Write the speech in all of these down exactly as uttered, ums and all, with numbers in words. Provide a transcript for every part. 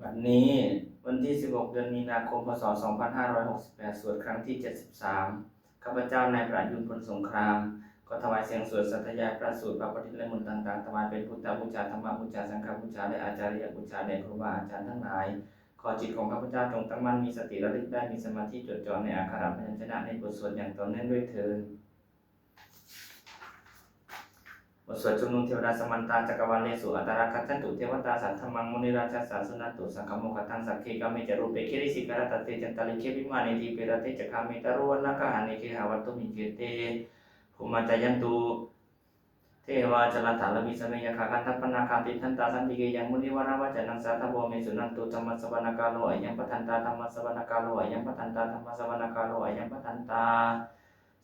บัดนี้วันที่ สิบหก เดือนมีนาคม พ.ศ. สองพันห้าร้อยหกสิบแปด สวดครั้งที่ เจ็ดสิบสาม ข้าพเจ้านายประยูร พลสงคราม ขอถวายเสียงสวดสาธยายพระสูตร พระปริตรและมนต์ต่างๆ ถวายเป็นพุทธบูชา ธรรมบูชา สังฆบูชา และอาจาริยบูชาแด่ครูบาอาจารย์ทั้งหลาย ขอจิตของข้าพเจ้าจงตั้งมั่น มีสติระลึกได้ มีสมาธิจดจ่อในอักขระพยัญชนะในบทสวดอย่างต่อเนื่องด้วยเทอญ บทสวดชุมนุมเทวดา Samantā cakkavāḷesu atrāgacchantu devatā, saddhammaṃ munirājassa suṇantu saggamokkhadaṃ. Sagge kāme ca rūpe girisikharataṭe cantalikkhe vimāne, dīpe raṭṭhe ca gāme taruvanagahane gehavatthumhi khette, bhummā cāyantu devā jalathalavisame yakkhagandhabbanāgā, tiṭṭhantā santike yaṃ munivaravacanaṃ sādhavo me suṇantu. Dhammassavanakālo ayambhadantā, dhammassavanakālo ayambhadantā, dhammassavanakālo ayambhadantā.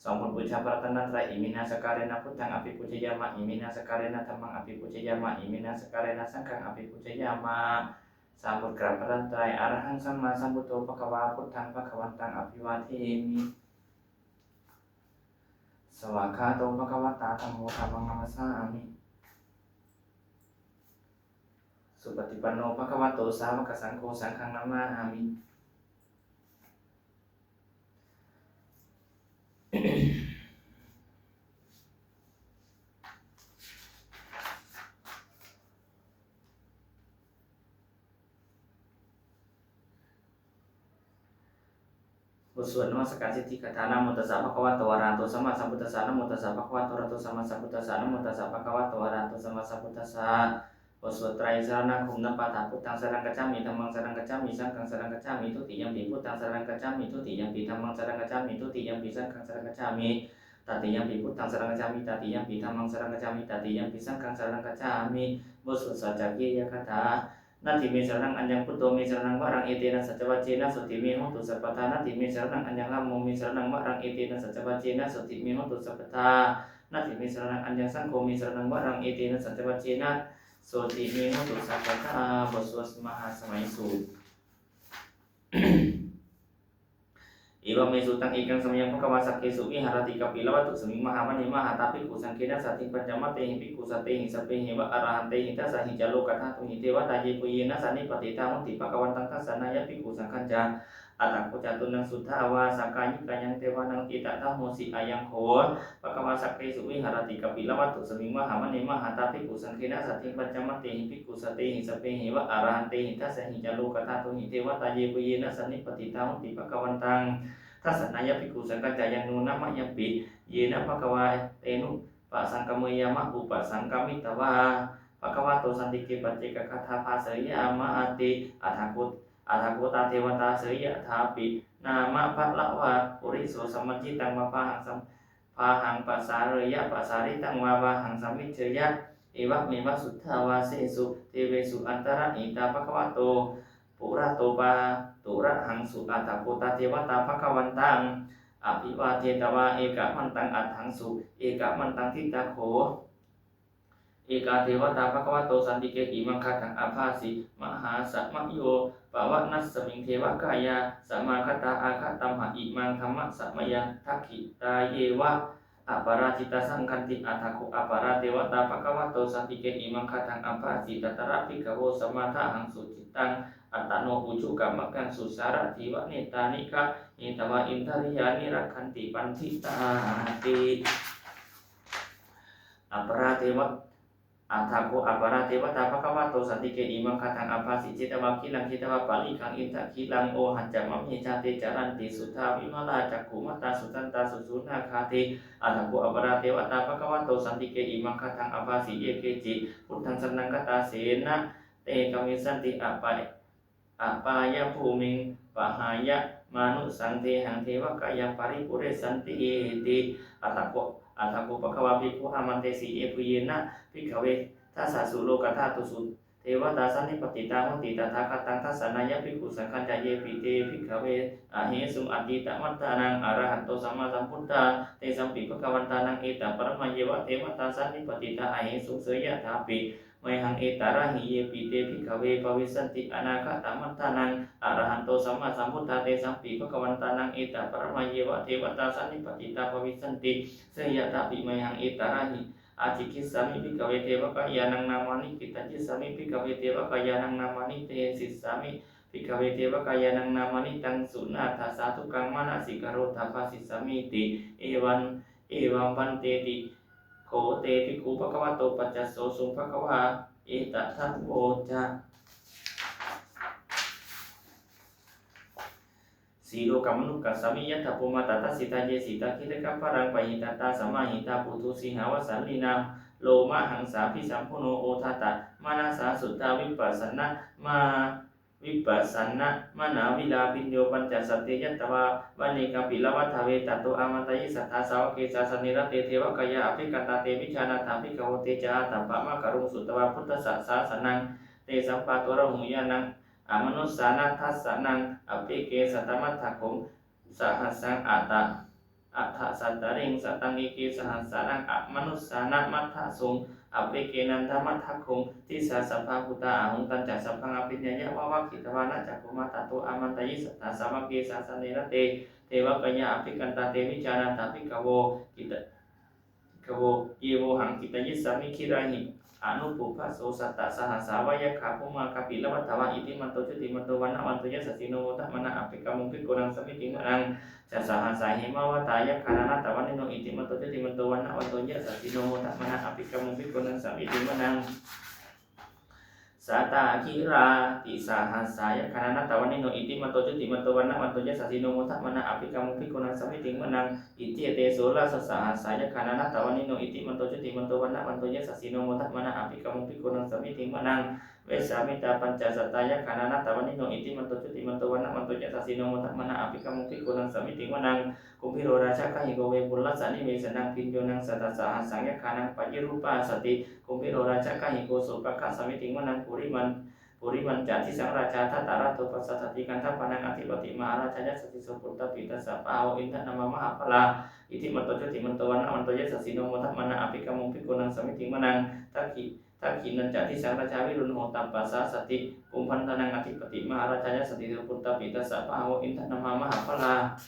สอง บทบูชาพระรัตนตรัย Iminā sakkārena buddhaṃ abhipūjayāma, iminā sakkārena dhammaṃ abhipūjayāma, iminā sakkārena saṅghaṃ abhipūjayāma. สาม บทกราบพระรัตนตรัย Arahaṃ sammāsambuddho bhagavā, buddhaṃ bhagavantaṃ abhivādemi. Svākkhāto bhagavatā dhammo, dhammaṃ namassāmi. Supaṭipanno bhagavato sāvakasaṅgho, saṅghaṃ namāmi. บทสวดนมัสการสิทธิคาถา Namo tassa bhagavato arahato sammāsambuddhassa. Namo tassa bhagavato arahato sammāsambuddhassa. Namo tassa bhagavato arahato sammāsambuddhassa. บทสวดไตรสรณคมนปาฐะ Buddhaṃ saraṇaṃ gacchāmi, dhammaṃ saraṇaṃ gacchāmi, saṅghaṃ saraṇaṃ gacchāmi. Dutiyampi buddhaṃ saraṇaṃ gacchāmi, dutiyampi dhammaṃ saraṇaṃ gacchāmi, dutiyampi saṅghaṃ saraṇaṃ gacchāmi. Tatiyampi buddhaṃ saraṇaṃ gacchāmi, tatiyampi dhammaṃ saraṇaṃ gacchāmi, tatiyampi saṅghaṃ saraṇaṃ gacchāmi. บทสวดสัจจกิริยาคาถา Natthi me saraṇaṃ aññaṃ, buddho me saraṇaṃ varaṃ, etena saccavajjena sotthi me hotu sabbadā. Natthi me saraṇaṃ aññaṃ, dhammo me saraṇaṃ varaṃ, etena saccavajjena sotthi me hotu sabbadā. Natthi me saraṇaṃ aññaṃ, saṅgho me saraṇaṃ varaṃ, etena saccavajjena sotthi me hotu sabbadā. บทสวดมหาสมัยสูตร Evaṃ me sutaṃ. Ekaṃ samayaṃ bhagavā sakkesu viharati kapilavatthusmiṃ mahāvane mahatā bhikkhusaṅghena saddhiṃ pañcamattehi bhikkhusatehi sabbeheva arahantehi. Dasahi ca lokadhātūhi devatā yebhuyyena sannipatitā honti bhagavantaṃ dassanāya bhikkhusaṅghañca. Atha kho catunnaṃ suddhāvāsakāyikānaṃ devānaṃ etadahosi: Ayaṃ kho bhagavā sakkesu viharati kapilavatthusmiṃ mahāvane mahatā bhikkhusaṅghena saddhiṃ pañcamattehi bhikkhusatehi sabbeheva arahantehi. Dasahi ca lokadhātūhi devatā yebhuyyena sannipatitā honti bhagavantaṃ dassanāya bhikkhusaṅghañca. Yannūna mayampi yena bhagavā tenupasaṅkameyyāma, upasaṅkamitvā bhagavato santike paccekagāthā bhāseyyāmāti. Atha kho, atha kho tā devatā seyyathāpi nāma balavā puriso sammiñjitaṃ vā bāhaṃ sam- bāhaṃ pasāreyya, pasāritaṃ vā bāhaṃ sammiñjeyya, evameva suddhāvāsesu devesu antarahitā bhagavato purato pāturahaṃsu. Atha kho tā devatā bhagavantaṃ abhivādetvā ekamantaṃ aṭṭhaṃsu. Ekamantaṃ ṭhitā kho ekā devatā bhagavato santike imaṃ gāthaṃ abhāsi: Mahāsamayo pavanasmiṃ, devakāyā samāgatā, āgatamha imaṃ dhammasamayaṃ, dakkhitāyeva aparājitasaṅghanti. Atha kho aparā devatā bhagavato santike imaṃ gāthaṃ abhāsi: Tatra bhikkhavo samādahaṃsu, cittaṃ attano ujukamakaṃsu, sārathīva nettāni gahetvā, indriyāni rakkhanti paṇḍitāti. Aparā deva- Atha kho aparā devatā bhagavato santike imaṃ gāthaṃ abhāsi: Chetvā khīlaṃ chetvā palighaṃ, indakhīlaṃ ohaccamanejā, te caranti suddhā vimalā, cakkhumatā sudantā susunāgāti. Atha kho aparā devatā bhagavato santike imaṃ gāthaṃ abhāsi: Ye keci buddhaṃ saraṇaṃ gatāse, na te gamissanti apa- apāyabhūmiṃ, pahāya mānusaṃ dehaṃ, devakāyaṃ paripūressantīti. Atha kho, atha kho bhagavā bhikkhū āmantesi: Yebhuyyena bhikkhave dasasu lokadhātūsu devatā sannipatitā honti tathāgataṃ dassanāya bhikkhusaṅghañca. Yepi te bhikkhave ahesuṃ atītamaddhānaṃ arahanto sammāsambuddhā, tesampi bhagavantānaṃ etaparamāyeva devatā sannipatitā ahesuṃ, seyyathāpi mayhaṃ etarahi. Yepi te bhikkhave bhavissanti anāgatamaddhānaṃ arahanto sammāsambuddhā, tesampi bhagavantānaṃ etaparamāyeva devatā sannipatitā bhavissanti, seyyathāpi mayhaṃ etarahi. ācikkhissāmi bhikkhave devakāyānaṃ nāmāni, kittayissāmi bhikkhave devakāyānaṃ nāmāni, desissāmi bhikkhave devakāyānaṃ nāmāni. Taṃ suṇātha sādhukaṃ manasikarotha bhāsissāmīti. Evaṃ, evaṃ bhanteti kho te bhikkhū bhagavato paccassosuṃ. Bhagavā etadavoca: Silokamanukassāmi, yattha bhummā tadassitā; ye sitā girigabbharaṃ, pahitattā samāhitā. Puthū sīhāva sallīnā, lomahaṃsābhisambhuno; odātamanasā suddhā, vippasanna mā, vippasannamanāvilā. Bhiyyo pañcasate ñatvā, vane kāpilavatthave; tato āmantayi satthā, sāvake sāsane rate. Devakāyā abhikkantā, te vijānātha bhikkhavo; te ca ātappamakaruṃ, sutvā buddhassa sāsanaṃ. Tesaṃ pāturahu ñāṇaṃ, amanussāna dassanaṃ. Appeke satamaddakkhuṃ, sahassaṃ atha, atha sattariṃ. Sataṃ eke sahassānaṃ, amanussānamaddasuṃ; appekenantamaddakkhuṃ, disā sabbā phuṭā ahuṃ. Tañca sabbaṃ abhiññāya, vavakkhitvāna cakkhumā; tato āmantayi satthā, sāvake sāsane rate. Devakāyā abhikkantā, te vijānātha bhikkhavo; kita, bhikkhavo, ye vohaṃ kittayissāmi, girāhi anupubbaso. Sattasahassā va yakkhā, bhummā kāpilavatthavā; iddhimanto jutimanto, vaṇṇavanto yasassino; modamānā abhikkāmuṃ, bhikkhūnaṃ samitiṃ vanaṃ. Chasahassā hemavatā, yakkhā nānattavaṇṇino; iddhimanto jutimanto, vaṇṇavanto yasassino; modamānā abhikkāmuṃ, bhikkhūnaṃ samitiṃ vanaṃ. Sātāgirā tisahassā, yakkhā nānattavaṇṇino; iddhimanto jutimanto, vaṇṇavanto yasassino; modamānā abhikkāmuṃ, bhikkhūnaṃ samitiṃ vanaṃ. Iccete soḷasasahassā, yakkhā nānattavaṇṇino; iddhimanto jutimanto, vaṇṇavanto yasassino; modamānā abhikkāmuṃ, bhikkhūnaṃ samitiṃ vanaṃ. Vessāmittā pañcasatā, yakkhā nānattavaṇṇino; iddhimanto jutimanto, vaṇṇavanto yasassino; modamānā abhikkāmuṃ, bhikkhūnaṃ samitiṃ vanaṃ. Kumbhīro rājagahiko, vepullassa nivesanaṃ; bhiyyo naṃ satasahassaṃ, yakkhānaṃ payirupāsati; kumbhīro rājagahiko, sopāga samitiṃ vanaṃ. Purimañca disaṃ rājā, dhataraṭṭho pasāsati; gandhabbānaṃ ādhipati, mahārājā yasassi so. Puttāpi tassa bahavo, indanāmā mahabbalā; iddhimanto jutimanto, vaṇṇavanto yasassino; modamānā abhikkāmuṃ, bhikkhūnaṃ samitiṃ vanaṃ. Dakkhi, dakkhiṇañca disaṃ rājā, virūḷho tappasāsati; kumbhaṇḍānaṃ ādhipati, mahārājā yasassi so. Puttāpi tassa bahavo, indanāmā mahabbalā;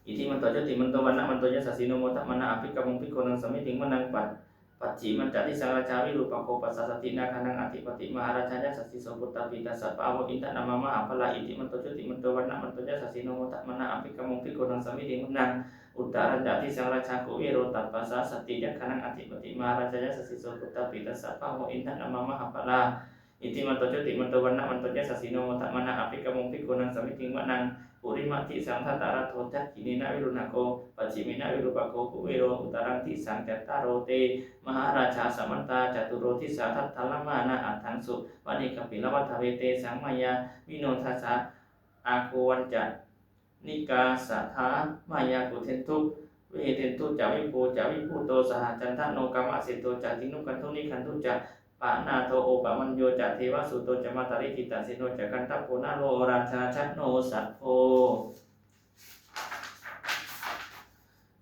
iddhimanto jutimanto, vaṇṇavanto yasassino; modamānā abhikkāmuṃ, bhikkhūnaṃ samitiṃ vanaṃ. Pacchimañca disaṃ rājā, virūpakkho pasāsati; nāgānaṃ ādhipati, mahārājā yasassi so. Puttāpi tassa bahavo, indanāmā mahabbalā; iddhimanto jutimanto, vaṇṇavanto yasassino; modamānā abhikkāmuṃ, bhikkhūnaṃ samitiṃ vanaṃ. Uttarañca disaṃ rājā, kuvero tappasāsati; yakkhānaṃ ādhipati, mahārājā yasassi so. Puttāpi tassa bahavo, indanāmā mahabbalā; iddhimanto jutimanto, vaṇṇavanto yasassino; modamānā abhikkāmuṃ, bhikkhūnaṃ samitiṃ vanaṃ. Purimadisaṃ dhataraṭṭho, dakkhiṇena virūḷhako; pacchimena virūpakkho, kuvero uttaraṃ disaṃ. Cattāro te mahārājā, samantā caturo disā; daddallamānā aṭṭhaṃsu, vane kāpilavatthave. Tesaṃ māyāvino dāsā, āgū vañcanikā saṭhā; māyā kuṭeṇḍu veṭeṇḍu ca, viṭū ca viṭuṭo saha; candano kāmaseṭṭho ca, kinnughaṇḍu nighaṇḍu ca; panādo opamañño ca, devasūto ca mātali; cittaseno ca gandhabbo, naḷo rājā janosabho.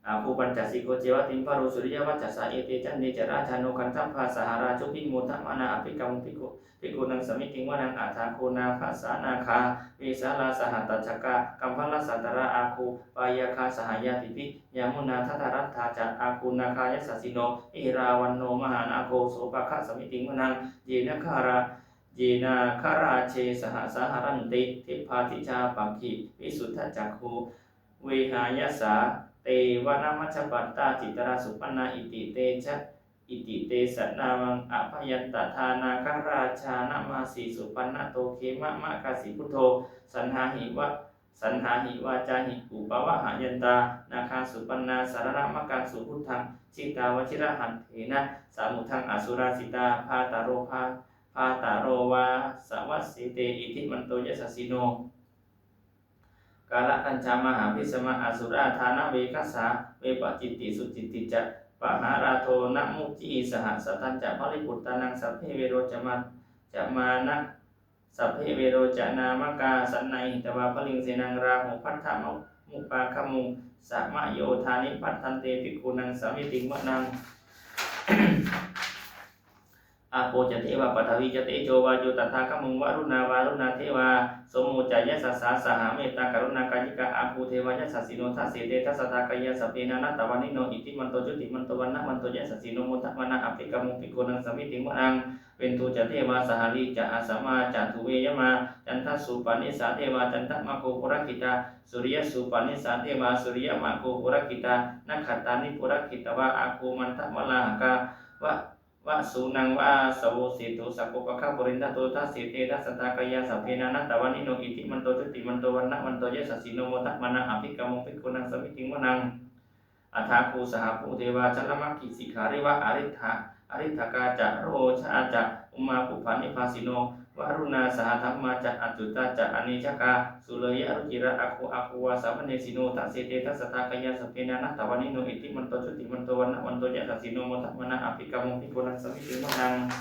Āgū pañcasikho ceva, timbarū suriyavacchasā; ete caññe ca rājāno, gandhabbā saha rājubhi; modamānā abhikkāmuṃ, bhikkhu, bhikkhūnaṃ samitiṃ vanaṃ. Athāgū nābhasā nāgā, vesālā sahatacchakā; kambalassatarā āgū, pāyāgā saha ñātibhi; yāmunā dhataraṭṭhā ca, āgū nāgā yasassino; erāvaṇo mahānāgo, sopāga samitiṃ vanaṃ. Ye nāgarā, ye nāgarāje sahasā haranti, dibbā dijā pakkhi visuddhacakkhū; vehāyasā te vanamajjhapattā, citrā supaṇṇā iti te ca, iti tesa nāmaṃ. Abhayantadā nāgarājānamāsi, supaṇṇato khemamakāsi buddho; saṇhāhi va, saṇhāhi vācāhi upavhayantā, nāgā supaṇṇā saraṇamakaṃsu buddhaṃ; jitā vajirahatthena, samuddaṃ asurā sitā. Bhātaro bhā, bhātaro vāsavassete, iddhimanto yasassino; kālakañjā mahābhismā, asurā dānaveghasā; vepacitti sucitti ca, pahārādo namucī saha; satañca baliputtānaṃ, sabbe verocanāmā, sabbe verocanāmakā; sannayhitvā baliṃ senaṃ, rāhubhaddamupāgamuṃ; samayodāni bhaddante, bhikkhūnaṃ samitiṃ vanaṃ. Āpo ca devā paṭhavī ca tejo vāyo tadāgamuṃ varuṇā vāruṇā devā somo ca yasasā saha. Mettākaruṇākāyikā āgū devā yasassino. Dasete dasadhā kāyā sabbe nānattavaṇṇino iddhimanto jutimanto vaṇṇavanto yasassino modamānā abhikkāmuṃ bhikkhūnaṃ samitiṃ vanaṃ. Veṇḍū ca devā sahalī ca asamā ca duve yamā candassūpanisā devā candamāgū purakkhitā. Suriyassūpanisā devā suriyamāgū purakkhitā. Nakkhattāni purakkhitvā āgū mandavalāhakā. Va vasūnaṃ vāsavo seṭṭho sakkopāga purindado. Dasete dasadhā kāyā sabbe nānattavaṇṇino iddhimanto jutimanto vaṇṇavanto yasassino modamānā abhikkāmuṃ bhikkhūnaṃ samitiṃ vanaṃ. Athāgū sahabhū devā jalamaggisikhāriva ariṭṭhakā ca rojā ca ummāpupphanibhāsino varuṇā sahadhammā ca accutā ca anejakā sūleyyarucirā āgū āgū vāsavanesino. Dasete dasadhā kāyā sabbe nānattavaṇṇino iddhimanto jutimanto vaṇṇavanto yasassino modamānā abhikkāmuṃ bhikkhūnaṃ samitiṃ vanaṃ.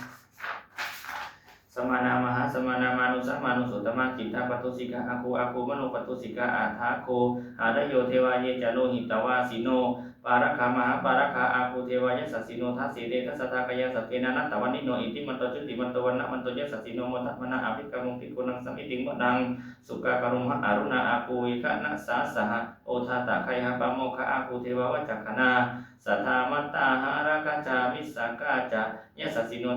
Samānā mahāsamānā mānusā mānusuttamā khiḍḍāpadūsikā āgū āgū manopadūsikā. Athāgū harayo devā ye ca lohitavāsino pāragā mahāpāragā āgū devā yasassino. Dasete dasadhā kāyā sabbe nānattavaṇṇino iddhimanto jutimanto vaṇṇavanto yasassino modamānā abhikkāmuṃ bhikkhūnaṃ samitiṃ vanaṃ. Sukkā karumhā aruṇā āgū veghanasā saha odātagayhā pāmokkhā āgū devā vacakkhaṇā sadāmattā hāragajā missakā ca yasassino.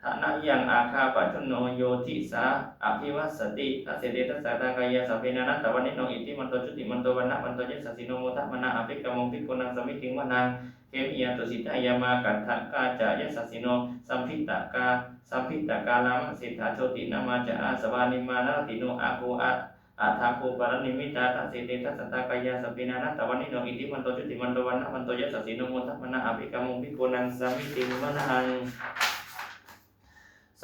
Thanayaṃ āgā pajjunno yo disā abhivassati. Dasete dasadhā kāyā sabbe nānattavaṇṇino iddhimanto jutimanto vaṇṇavanto yasassino modamānā abhikkāmuṃ bhikkhūnaṃ samitiṃ vanaṃ. Khemiyā tusitā yāmā kaṭṭhakā ca yasassino sambhitakā sambhitakā lāmaseṭṭhā jotināmā ca āsavā nimmānaratino āgū a athāgū paranimmitā. Dasete dasadhā kāyā sabbe nānattavaṇṇino iddhimanto jutimanto vaṇṇavanto yasassino modamānā abhikkāmuṃ bhikkhūnaṃ samitiṃ vanaṃ.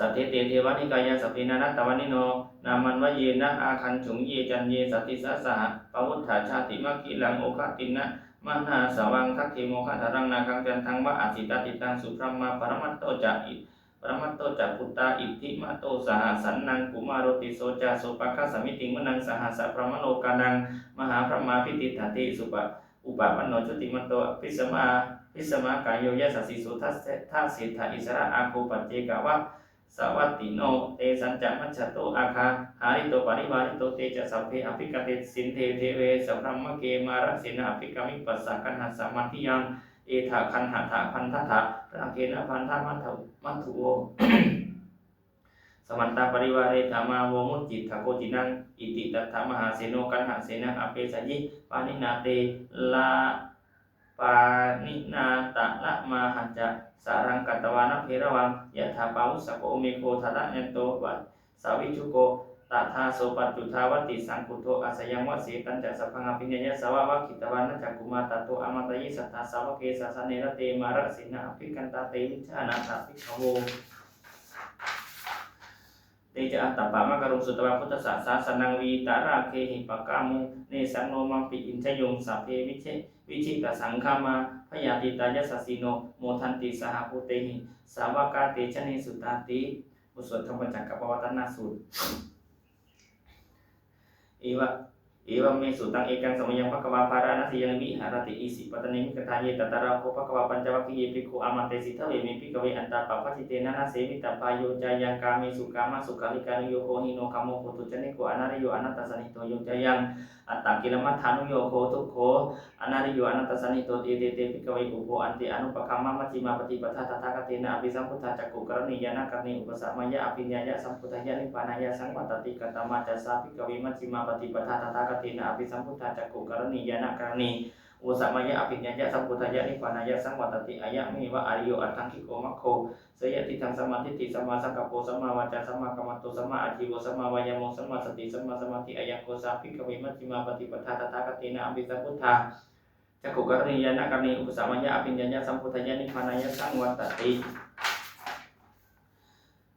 Saṭṭhete devanikāyā sabbe nānattavaṇṇino nāmanvayena āgañchuṃ ye caññe sadisā saha pavutthajātimakhilaṃ oghatiṇṇamanāsavaṃ dakkhemoghataraṃ nāgaṃ candaṃva asitātitaṃ. Subrahmā paramatto ca i paramatto ca puttā iddhimato saha sanaṅkumāro tisso ca sopāga samitiṃ vanaṃ. Sahassabrahmalokānaṃ mahābrahmābhitiṭṭhati supa upapanno jutimanto bhismā bhismākāyo yasassī sudaseṭṭhā issarā āgū paccekavasavattino. Tesañca majjhato āgā hārito parivārito te ca sabbe abhikkante sinde deve sabrahmake mārasenā abhikkāmi. Passa kaṇhassa mandiyaṃ etha gaṇhatha bandhatha rāgena bandhamatthu matthu vo samantā parivāretha mā vo muñcittha koci naṃ. Iti tattha mahāseno kaṇhasenaṃ apesayi pāṇinā tela pāṇinā talamāhacca saraṃ katvāna bheravaṃ yathā pāvussako megho thanayanto savijjuko tadā so paccudāvatti saṅkuddho asayaṃvase. Tañca sabbaṃ abhiññāya sāvāvakkhitavāna cakkhumā tato āmantayi satthā sāvake sāsane rate mārasenā abhikkantā. Te vijānātha bhikkhavo te ca ātappamakaruṃ sutvā buddhassa sāsanaṃ vītarāgehi pakkāmuṃ nesaṃ lomampi iñjayuṃ. Sabbe viji vijitasaṅgāmā bhayātītā yasassino modanti saha bhūtehi sāvakā te janesutāti. บทสวดธรรมจักรกัปปวัตตนสูตร Eva Evaṃ me sutaṃ. Ekaṃ samayaṃ bhagavā bārāṇasiyaṃ viharati isipatane migadāye. Tatra kho bhagavā pañcavaggiye bhikkhū āmantesi: Dveme, bhikkhave, antā pabbajitena na sevitabbā. Yo cāyaṃ kāmesu kāmasukhallikānuyogo hīno gammo pothujjaniko anariyo anatthasañhito, yo cāyaṃ attakilamathānuyogo dukkho anariyo anatthasañhito, ete te, bhikkhave, ubho ante anupagamma majjhimā paṭipadā tathāgatena abhisambuddhā cakkhukaraṇī ñāṇakaraṇī upasamāya abhiññāya sambodhāya nibbānāya saṃvattati. Katamā ca sā, bhikkhave, majjhimā paṭipadā tathāgatena abhisambuddhā cakkhukaraṇī ñāṇakaraṇī upasamāya abhiññāya sambodhāya nibbānāya saṃvattati? Ayameva ariyo aṭṭhaṅgiko maggo, seyyathīdaṃ: sammādiṭṭhi sammāsaṅkappo sammāvācā sammākammanto sammāājīvo sammāvāyāmo sammāsati sammāsamādhi. Ayaṃ kho sā, bhikkhave, majjhimā paṭipadā tathāgatena abhisambuddhā cakkhukaraṇī ñāṇakaraṇī upasamāya abhiññāya sambodhāya nibbānāya saṃvattati.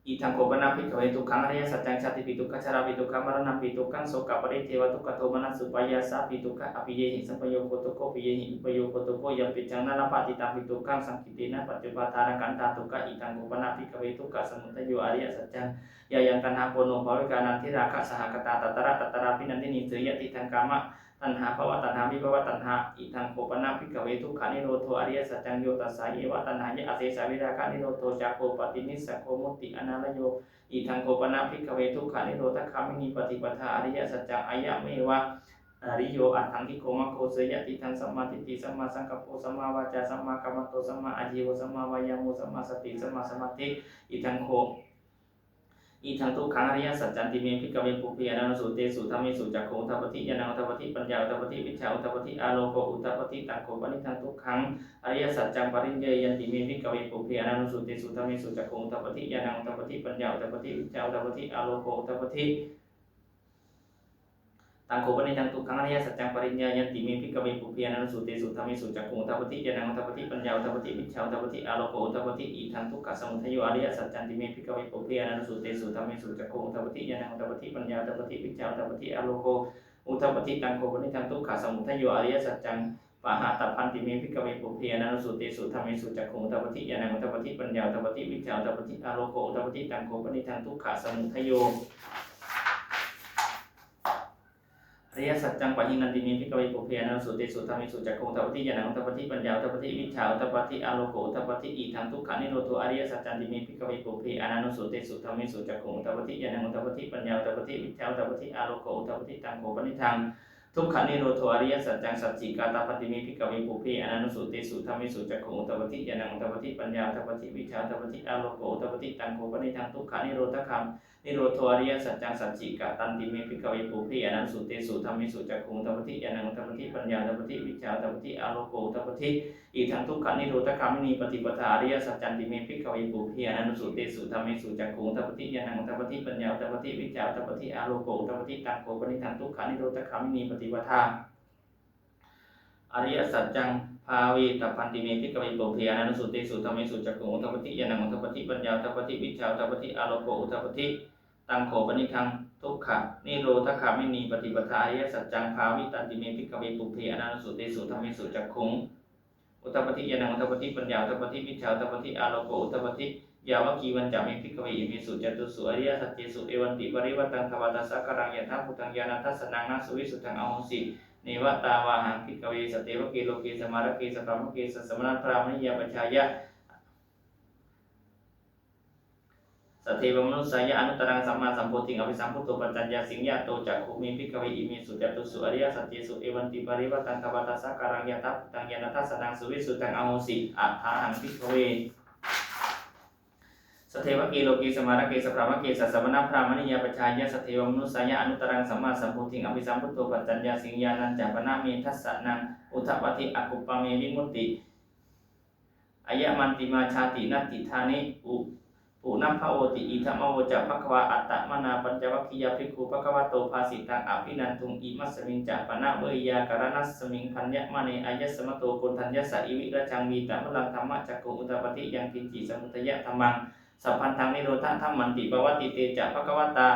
Idaṃ kho pana, bhikkhave, dukkhaṃ ariyasaccaṃ: jātipi dukkhā jarāpi dukkhā maraṇampi dukkhaṃ sokaparidevadukkhadomanassupāyāsāpi dukkhā appiyehi sampayogo dukkho piyehi vippayogo dukkho yampicchaṃ na labhati tampi dukkhaṃ saṅkhittena pañcupādānakkhandhā dukkhā. Idaṃ kho pana, bhikkhave, dukkhasamudayo ariyasaccaṃ: ayaṃ taṇhā ponobbhavikā nandirāgasahagatā tatra tatrābhinandinī, seyyathīdaṃ, kāmataṇhā bhavataṇhā vibhavataṇhā. Idaṃ kho pana, bhikkhave, dukkhanirodho ariyasaccaṃ, yo tassāyeva taṇhāya asesavirāganirodho cāgo paṭinissaggo mutti anālayo. Idaṃ kho pana, bhikkhave, dukkhanisrodhagāminī paṭipadā ariyasaccaṃ, ayameva ariyo aṭṭhaṅgiko maggo, seyyathīdaṃ, sammādiṭṭhi sammāsaṅkappo sammāvācā sammākammanto sammāājīvo sammāvāyāmo sammāsati sammāsamādhi. Idaṃ kho idaṃ dukkhaṃ ariyasaccanti me, bhikkhave, pubbe ananussutesu dhammesu cakkhuṃ udapādi, ñāṇaṃ udapādi, paññā udapādi, vijjā udapādi, āloko udapādi. Taṃ kho panidaṃ dukkhaṃ ariyasaccaṃ pariññeyyanti me, bhikkhave, pubbe ananussutesu dhammesu cakkhuṃ udapādi, ñāṇaṃ udapādi, paññā udapādi, vijjā udapādi, āloko udapādi. Taṃ kho panidaṃ dukkhaṃ ariyasaccaṃ pariññeyyanti me, bhikkhave, pubbe ananussutesu dhammesu cakkhuṃ udapādi, ñāṇaṃ udapādi, paññā udapādi, vijjā udapādi, āloko udapādi. Idaṃ dukkhasamudayo ariyasaccanti me, bhikkhave, pubbe ananussutesu dhammesu cakkhuṃ udapādi, ñāṇaṃ udapādi, paññā udapādi, vijjā udapādi, āloko udapādi. Taṃ kho panidaṃ dukkhasamudayo ariyasaccaṃ pahātabbanti me, bhikkhave, pubbe ananussutesu dhammesu cakkhuṃ udapādi, ñāṇaṃ udapādi, paññā udapādi, vijjā udapādi, āloko udapādi. Taṃ kho panidaṃ dukkhasamudayo ariyasaccaṃ pahiṇanti me, bhikkhave, pubbe ananussutesu dhammesu cakkhuṃ udapādi, ñāṇaṃ udapādi, paññā udapādi, vijjā udapādi, āloko udapādi. Idaṃ dukkhanirodho ariyasaccanti me, bhikkhave, pubbe ananussutesu dhammesu cakkhuṃ udapādi, ñāṇaṃ udapādi, paññā udapādi, vijjā udapādi, āloko udapādi. Taṃ kho panidaṃ dukkhanirodho ariyasaccaṃ sacchikātabbanti me, bhikkhave, pubbe ananussutesu dhammesu cakkhuṃ udapādi, ñāṇaṃ udapādi, paññā udapādi, vijjā udapādi, āloko udapādi. Taṃ kho panidaṃ dukkhanirodhagāminī nirodho ariyasaccaṃ sacchikatanti me, bhikkhave, pubbe ananussutesu dhammesu cakkhuṃ udapādi, ñāṇaṃ udapādi, paññā udapādi, vijjā udapādi, āloko udapādi. Idaṃ dukkhanirodhagāminī paṭipadā ariyasaccanti me, bhikkhave, pubbe ananussutesu dhammesu cakkhuṃ udapādi, ñāṇaṃ udapādi, paññā udapādi, vijjā udapādi, āloko udapādi. Taṃ kho panidaṃ dukkhanirodhagāminī paṭipadā ariyasaccaṃ bhāvitabbanti me, bhikkhave, pubbe ananussutesu dhammesu cakkhuṃ udapādi, ñāṇaṃ udapādi, paññā udapādi, vijjā udapādi, āloko udapādi. Taṃ kho panidaṃ dukkhanirodhagāminī paṭipadā ariyasaccaṃ bhāvitanti me, bhikkhave, pubbe ananussutesu dhammesu cakkhuṃ udapādi, ñāṇaṃ udapādi, paññā udapādi, vijjā udapādi, āloko udapādi. Yāvakīvañca me, bhikkhave, imesu catūsu ariyasaccesu evantiparivaṭṭaṃ dvādasākāraṃ yathābhūtaṃ ñāṇadassanaṃ na suvisuddhaṃ ahosi, neva tāvāhaṃ, bhikkhave, sadevake loke samārake sabrahmake sassamaṇabrāhmaṇiyā pajāya sadevamanussāya anuttaraṃ sammāsambodhiṃ abhisambuddho paccaññāsiṃ. Yato ca kho me, bhikkhave, imesu catūsu ariyasaccesu evantiparivaṭṭaṃ dvādasākāraṃ yathābhūtaṃ ñāṇadassanaṃ suvisuddhaṃ ahosi, athāhaṃ, bhikkhave, sadevake loke samārake sabrahmake sassamaṇabrāhmaṇiyā pajāya sadevamanussāya anuttaraṃ sammāsambodhiṃ abhisambuddho paccaññāsiṃ. Ñāṇañca pana me dassanaṃ udapādi, akuppā me vimutti, ayamantimā jāti, natthidāni pu- punabbhavoti. Idamavoca bhagavā. Attamanā pañcavaggiyā bhikkhū bhagavato bhāsitaṃ abhinanduṃ. Imasmiñca pana veyyākaraṇasmiṃ bhaññamāne āyasmato Koṇḍaññassa ivirajaṃ vītamalaṃ dhammacakkhuṃ udapādi: yaṅkiñci samudayadhammaṃ sabbantaṃ nirodhadhammanti. Pavattite ca bhagavatā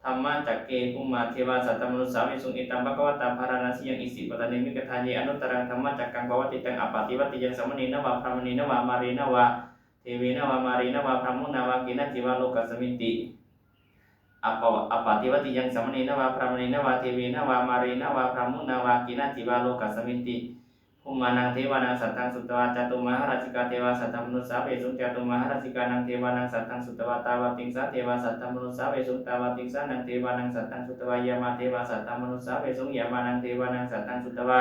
dhammacakke bhummā devā saddamanussāvesuṃ: etaṃ bhagavatā bārāṇasiyaṃ isipatane migadāye anuttaraṃ dhammacakkaṃ pavattitaṃ appaṭivattiyaṃ samaṇena vā brāhmaṇena vā mārena vā devena vā mārena vā brahmunā vā kenaci vā lokasminti. Appa- appaṭivattiyaṃ samaṇena vā brāhmaṇena vā devena vā mārena vā brahmunā vā kenaci vā lokasminti. Bhummānaṃ devānaṃ saddaṃ sutvā cātummahārājikā devā saddamanussāvesuṃ. Cātummahārājikānaṃ devānaṃ saddaṃ sutvā tāvatiṃsā devā saddamanussāvesuṃ. Tāvatiṃsānaṃ devānaṃ saddaṃ sutvā yāmā devā saddamanussāvesuṃ. Yāmānaṃ devānaṃ saddaṃ sutvā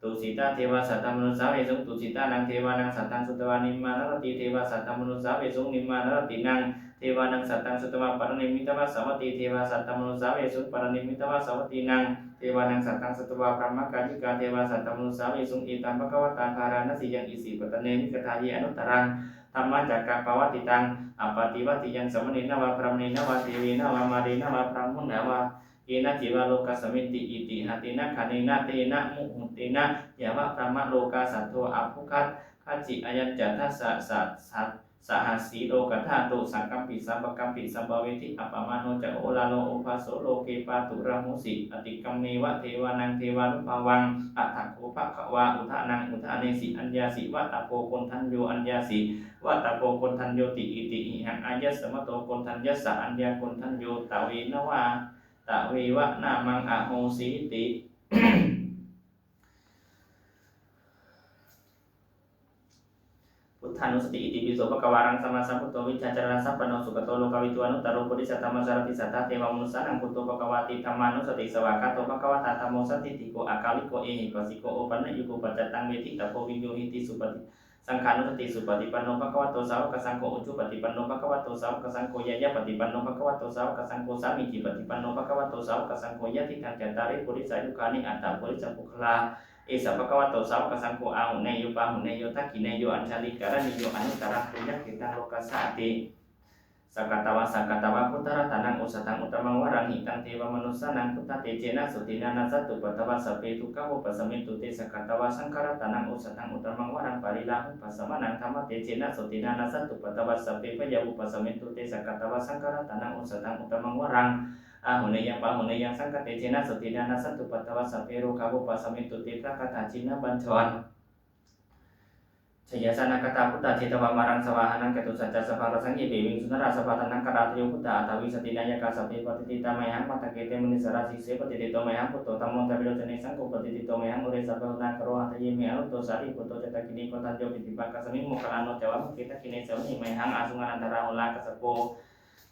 tusitā devā saddamanussāvesuṃ. Tusitānaṃ devānaṃ saddaṃ sutvā nimmānaratī devā saddamanussāvesuṃ. Nimmānaratīnaṃ devānaṃ saddaṃ sutvā paranimmitavasavattī devā saddamanussāvesuṃ. Paranimmitavasavattīnaṃ devānaṃ saddaṃ sutvā brahmakāyikā devā saddamanussāvesuṃ: etaṃ bhagavatā bārāṇasiyaṃ isipatane migadāye anuttaraṃ dhammacakkaṃ pavattitaṃ appaṭivattiyaṃ samaṇena vā brāhmaṇena vā devena vā mārena vā brahmunā vā kenaci vā lokasminti. Itiha tena khaṇena tena muhuttena yāva brahmalokā saddo abbhuggacchi. Ayañca dasasahassā sahassī lokadhātu saṅkampi sampakampi sampavedhi. Appamāṇo ca oḷāro obhāso loke pāturahosi atikkammeva devānaṃ devānubhāvaṃ. Atha kho bhagavā udānaṃ udānesi: Aññāsi vata bho koṇḍañño, aññāsi vata bho koṇḍaññoti. Itihidaṃ āyasmato koṇḍaññassa aññākoṇḍañño tveva nāmaṃ ahosīti. Buddhānussati. Itipi so bhagavā arahaṃ sammāsambuddho vijjācaraṇasampanno sugato lokavidū anuttaro purisadammasārathi satthā devamanussānaṃ buddho bhagavāti. Dhammānussati. Svākkhāto bhagavatā dhammo sandiṭṭhiko akāliko ehipassiko opanayiko paccattaṃ veditabbo viññūhīti. Supati. Saṅghānussati. Supaṭipanno bhagavato sāvakasaṅgho, ujupaṭipanno bhagavato sāvakasaṅgho, ñāyapaṭipanno bhagavato sāvakasaṅgho, sāmīcipaṭipanno bhagavato sāvakasaṅgho, yadidaṃ cattāri purisayugāni aṭṭha purisapuggalā, esa bhagavato sāvakasaṅgho, āhuneyyo pāhuneyyo dakkhiṇeyyo añjalikaraṇīyo anuttaraṃ puññakkhettaṃ lokassāti. Sakkatvā sakkatvā buddharatanaṃ osathaṃ uttamaṃ varaṃ hitaṃ devamanussānaṃ buddhatejena sotthinā nassantupaddavā sabbe dukkhā vūpasamentu te. Sakkatvā saṅgharatanaṃ osathaṃ uttamaṃ varaṃ pariḷāhūpasamanaṃ dhammatejena sotthinā nassantupaddavā sabbe bhayā vūpasamentu te. Sakkatvā saṅgharatanaṃ osathaṃ uttamaṃ varaṃ āhuneyyaṃ pāhuneyyaṃ saṅghatejena sotthinā nassantupaddavā sabbe rogā vūpasamentu te. Pratthitā jinnapañjaratā jayāsanāgatā buddhā jetvā māraṃ savāhanaṃ catusaccāsabhaṃ rasaṃ ye piviṃsu narāsabhā. Taṇhaṅkarādayo buddhā aṭṭhavīsati nāyakā sabbe patiṭṭhitā mayhaṃ matthake te munissarā. Sīse patiṭṭhito mayhaṃ buddho dhammo dvilocane saṅgho patiṭṭhito mayhaṃ ure sabbaguṇākaro. Hadaye me anuttaro sārīputto ca dakkhiṇe koṇḍañño piṭṭhibhāgasmiṃ moggallāno ca vāmake. Dakkhiṇe savane mayhaṃ āsuṃ ānandarāhulā kassapo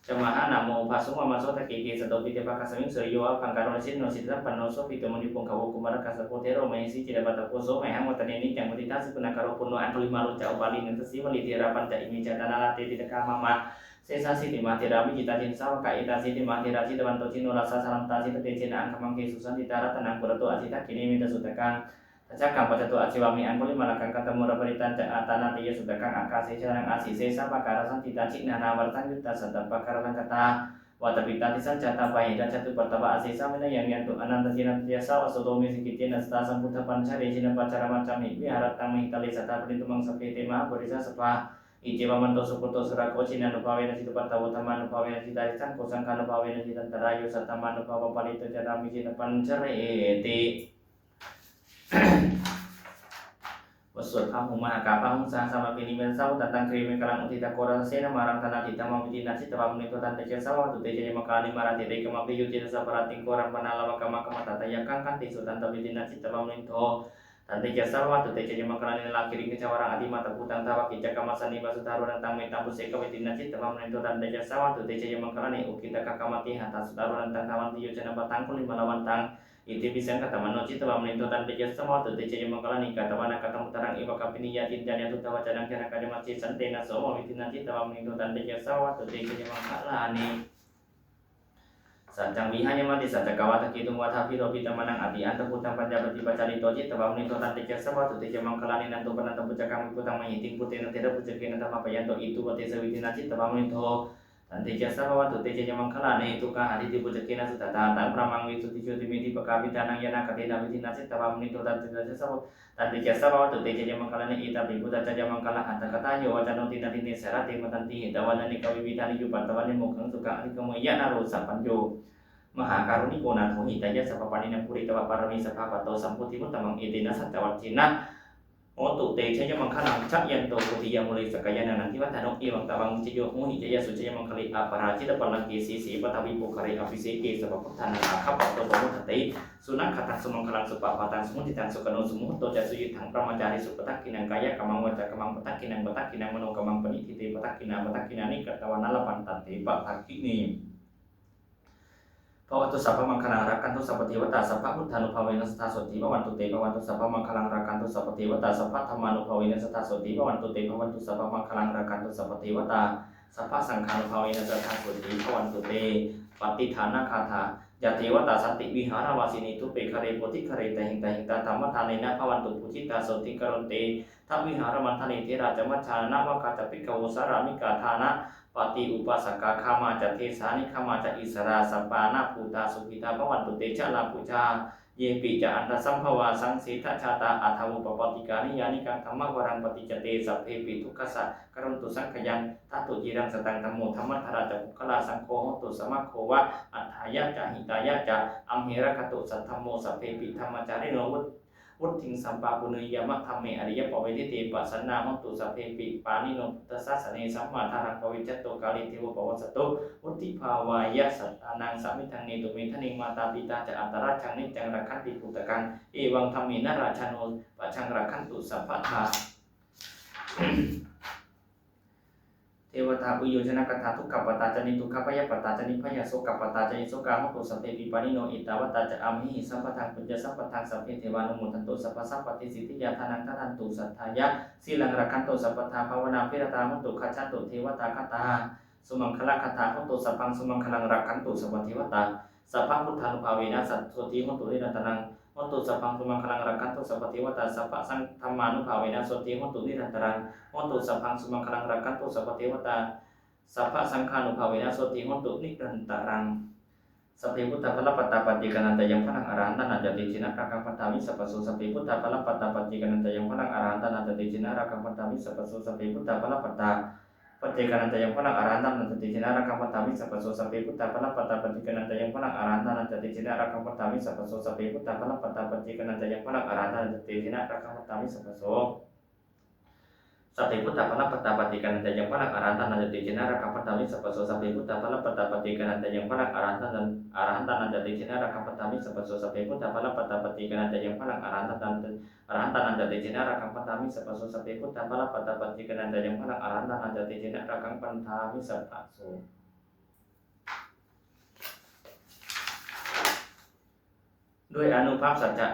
ca mahānāmo ubhāsuṃ vāmasotake. Kesato piṭṭhibhāgasmiṃ suriyo āvabhaṅkaro nisinno sirisampanno sobhito munipuṅgavo. Kumārakassapo thero mahesī cittavādako so mayhaṃ vadane niccaṃ patiṭṭhāsi guṇākaro. Puṇṇo aṅgulimālo ca upālī nandasīvalī therā pañca ime jātā nalāṭe tilakā mama. Sesāsīti mahātherā vijitā jinasāvakā, etāsīti mahātherā jitavanto jinorasā, jalantā sīlatejena aṅgamaṅgesu saṇṭhitā. Ratanaṃ purato āsi dakkhiṇe mettasuttakaṃ, dhajaggaṃ pacchato āsi vāme aṅgulimālakaṃ. Khandhamoraparittañca āṭānāṭiyasuttakaṃ, ākāse chadanaṃ āsi sesā pākārasaṇṭhitā. Jiṇṇānāvarasaṃyuttā sattappākāralaṅkatā, vātapittādisañjātā bāhirajjhattupaddavā asesā vinayaṃ yantu anantajinatejasā. Vasato me sakiccena sadā sambuddhapañjare, jinapañjaramajjhamhi viharantaṃ mahītale sadā pālentu maṃ sabbe te mahāpurisāsabhā. Iccevamanto sugutto surakkho, jinānubhāvena jitupaddavo dhammānubhāvena jitārisaṅgho saṅghānubhāvena jitantarāyo saddhammānubhāvapālito carāmi jinapañjareti. บทสวดพาหุงมหากา Bāhuṃ sahassam abhinimmitasāvudhantaṃ grīmekhalaṃ uditaghorasasenamāraṃ dānādidhammavidhinā jitavā munindo tantejasā bhavatu te jayamaṅgalāni. Mārātirekamabhiyujjhitasabbarattiṃ ghorampanāḷavakamakkhamathaddhayakkhaṃ khantīsudantavidhinā jitavā munindo tantejasā bhavatu te jayamaṅgalāni. Nāḷāgiriṃ gajavaraṃ atimattabhūtaṃ dāvaggicakkamasanīva sudāruṇantaṃ mettambusekavidhinā jitavā munindo tantejasā bhavatu te jayamaṅgalāni. Ukkhittakhaggamatihatthasudāruṇantaṃ dhāvantiyojanapathaṅgulimālavantaṃ iddhībhisaṅkhatamano jitavā munindo tantejasā bhavatu te jayamaṅgalāni. Katvāna kaṭṭhamudaraṃ iva gabbhinīyā ciñcāya duṭṭhavacanaṃ janakāyamajjhe santena somavidhinā jitavā munindo tantejasā bhavatu te jayamaṅgalāni. Saccaṃ vihāya matisaccakavādaketuṃ vādābhiropitamanaṃ atiandhabhūtaṃ paññāpadīpajalito jitavā munindo tantejasā bhavatu te jayamaṅgalāni. Nandopanandabhujagaṃ vibudhaṃ mahiddhiṃ puttena therabhujagena damāpayanto iddhūpadesavidhinā jitavā munindo tantejasā bhavatu te jayamaṅgalāni. Duggāhadiṭṭhibhujagena sudaṭṭhahatthaṃ brahmaṃ visuddhijutimiddhibakābhidhānaṃ ñāṇāgadena vidhinā jitavā munindo tantejasā bhavatu te jayamaṅgalāni. Etāpi buddhajayamaṅgalaaṭṭhagāthā yo vācano dinadine sarate matandī hitvānanekavividhāni cupaddavāni mokkhaṃ sukhaṃ adhigameyya naro sapañño. Mahākāruṇiko nātho hitāya sabbapāṇinaṃ pūretvā pāramī sabbā patto sambodhimuttamaṃ etena saccavajjena hotu te jayamaṅgalaṃ. Jayanto bodhiyā mūle sakyānaṃ nandivaḍḍhano evaṃ tvaṃ vijayo hohi jayassu jayamaṅgale aparājitapallaṅke sīse paṭhavipokkhare abhiseke sabbabuddhānaṃ aggappatto pamodati. Sunakkhattaṃ sumaṅgalaṃ supabhātaṃ suhuṭṭhitaṃ sukhaṇo sumuhutto ca suyiṭṭhaṃ brahmacārisu padakkhiṇaṃ kāyakammaṃ vācākammaṃ padakkhiṇaṃ padakkhiṇaṃ manokammaṃ paṇidhī te padakkhiṇā padakkhiṇāni katvāna labhantatthe padakkhiṇe. Bhavatu sabbamaṅgalaṃ rakkhantu sabbadevatā sabbabuddhānubhāvena sadā sotthī bhavantu te. Bhavatu sabbamaṅgalaṃ rakkhantu sabbadevatā sabbadhammānubhāvena sadā sotthī bhavantu te. Bhavatu sabbamaṅgalaṃ rakkhantu sabbadevatā sabbasaṅghānubhāvena sadā sotthī bhavantu te. Pattidānagāthā. Yā devatā santi vihāravāsinī thūpe ghare bodhighare tahiṃ tahiṃ tā dhammadānena bhavantu pūjitā sotthiṃ karontedha vihāramaṇḍale. Therā ca majjhā navakā ca bhikkhavo sārāmikā dānapatī upāsakā gāmā ca desā nigamā ca issarā sappāṇabhūtā sukhitā bhavantu te. Jalābujā Yepi ca aṇḍasambhavā saṃsedajātā athavopapātikā niyyānikaṃ dhammavaraṃ paṭicca te sabbepi dukkhassa karontu saṅkhayaṃ. Ṭhātu ciraṃ sataṃ dhammo dhammaddharā ca puggalā saṅgho hotu samaggo va atthāya ca hitāya ca. Amhe rakkhatu saddhammo sabbepi dhammacārino vud- vuḍḍhiṃ sampāpuṇeyyāma dhamme ariyappavedite. Pasannā hontu sabbepi pāṇino buddhasāsane sammā dhāraṃ pavecchanto kāle devo pavassatu. Vuḍḍhibhāvāya sattānaṃ samiddhaṃ netu medaniṃ mātā pitā ca atrajaṃ niccaṃ rakkhanti puttakaṃ evaṃ dhammena rājāno pajaṃ rakkhantu sabbadā. Devatāuyyojanagāthā. Dukkhappattā ca niddukkhā bhayappattā ca nibbhayā sokappattā ca nissokā hontu sabbepi pāṇino. Ettāvatā ca amhehi sambhataṃ puññasampadaṃ sabbe devānumodantu sabbasampattisiddhiyā. Dānaṃ dadantu saddhāya sīlaṃ rakkhantu sabbadā bhāvanābhiratā hontu gacchantu devatāgatā. Sumaṅgalagāthā. Hotu sabbaṃ sumaṅgalaṃ rakkhantu sabbadevatā sabbabuddhānubhāvena sotthī hontu nirantaraṃ. Hotu sabbaṃ sumaṅgalaṃ rakkhantu sabbadevatā sabbadhammānubhāvena sotthī hontu nirantaraṃ. Hotu sabbaṃ sumaṅgalaṃ rakkhantu sabbadevatā sabbasaṅghānubhāvena sotthī hontu nirantaraṃ. Sabbe buddhā balappattā paccekānañca yaṃ balaṃ arahantānañca tejena rakkhaṃ bandhāmi sabbaso. Sabbe buddhā balappattā paccekānañca yaṃ balaṃ arahantānañca tejena rakkhaṃ bandhāmi sabbaso. Sabbe buddhā balappattā paccekānañca yaṃ balaṃ arahantānañca tejena rakkhaṃ bandhāmi sabbaso. Sabbe buddhā balappattā paccekānañca yaṃ balaṃ arahantānañca tejena rakkhaṃ bandhāmi sabbaso. Sabbe buddhā balappattā paccekānañca yaṃ balaṃ arahantānañca tejena rakkhaṃ bandhāmi sabbaso. Sabbe buddhā balappattā paccekānañca yaṃ balaṃ arahantānañca tejena rakkhaṃ bandhāmi sabbaso. Sabbe buddhā balappattā paccekānañca yaṃ balaṃ arahantānañca arahantānañca tejena rakkhaṃ bandhāmi sabbaso. Sabbe buddhā balappattā paccekānañca yaṃ balaṃ arahantānañca arahantānañca tejena rakkhaṃ bandhāmi sabbaso. Sabbe buddhā balappattā paccekānañca yaṃ balaṃ arahantānañca tejena rakkhaṃ bandhāmi sabbaso. ด้วยอานุภาพสัจจะ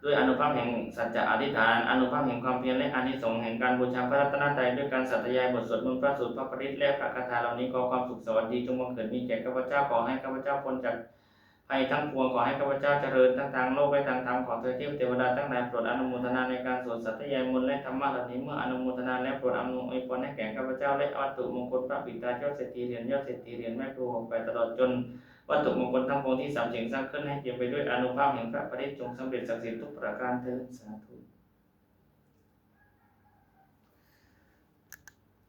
ด้วยอานุภาพแห่งสัจจะอธิษฐาน อานุภาพแห่งความเพียร และอานิสงส์แห่งการบูชาพระรัตนตรัยด้วยการสาธยายบทสวดมนต์พระสูตรพระปริตรและพระคาถาเหล่านี้ ขอความสุขสวัสดีจงบังเกิดมีแก่ข้าพเจ้า ขอให้ข้าพเจ้าพ้นจากภัยทั้งปวง ขอให้ข้าพเจ้าเจริญทั้งทางโลกและทางธรรม ขอเทพเทวดาทั้งหลายโปรดอนุโมทนาในการสวดสาธยายมนต์และธรรมะเหล่านี้ เมื่ออนุโมทนาแล้วโปรดอำนวยอวยพรให้แก่ข้าพเจ้า และวัตถุมงคลพระปิดตายอดเศรษฐีเหรียญ ยอดเศรษฐีเหรียญ แม่ครูหกแปด ตลอดจน วัตถุมงคลทั้งปวงที่สามสิ่งสร้างขึ้น ให้เปี่ยมไปด้วยอานุภาพแห่งพระปริตร จงสำเร็จศักดิ์สิทธิ์ทุกประการเทอญ สาธุ